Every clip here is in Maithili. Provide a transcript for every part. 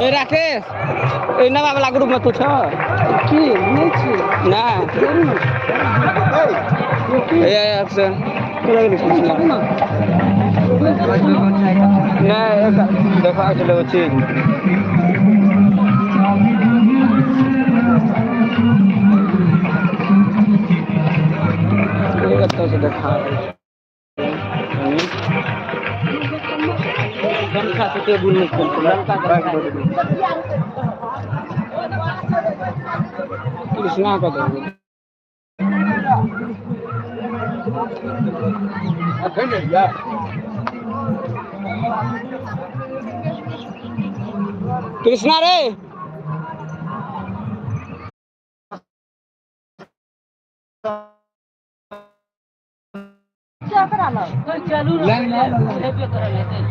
ए राकेश, ए नवा वाला ग्रुप में तू छ की नहि छी। ना ए से नहीं देखा चलो चीज से देखा गमछा से टेबुल नहीं खोलते लड़का कृष्णा का दो। कृष्णा रे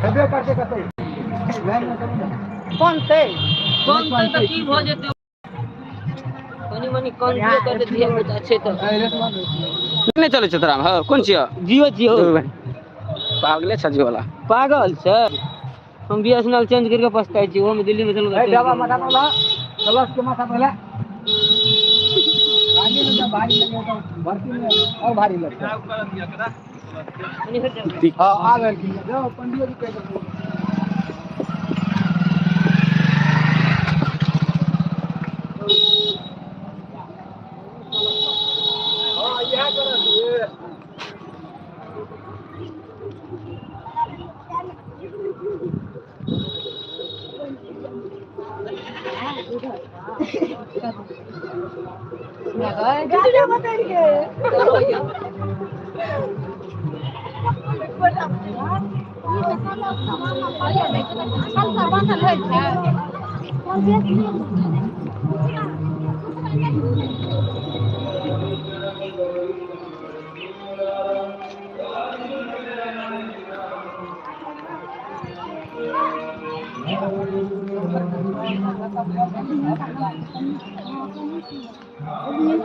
हेबे करते कतै लाइन में करू ने। कोनते कोनते तऽ की भऽ जेतै, कनि मनि कम करते धिया पुता छै तऽ नहि चलै छै तोरा। हँ कोन छियै? जियो जियो। पागले छ जियो वाला। पागल छै। हम BSNL change करके पछताइ छी, ओहोमे दिल्ली मे चलू। ए डबा माथा पर ला, कलश के माथा पर ला। भारी में भारी लगे तो भर्ती में और भारी लगता है। हाँ आ गए जाओ पंडित जी कह दो। हाँ यह कर दिए।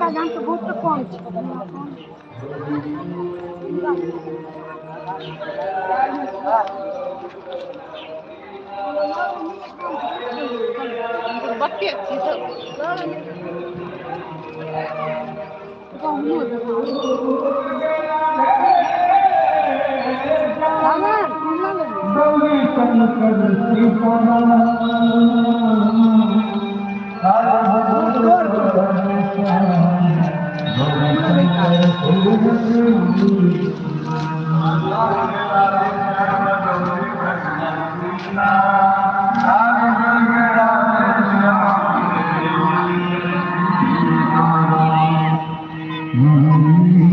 दाम तऽ बहुत कम छै। बच्चे छी सब।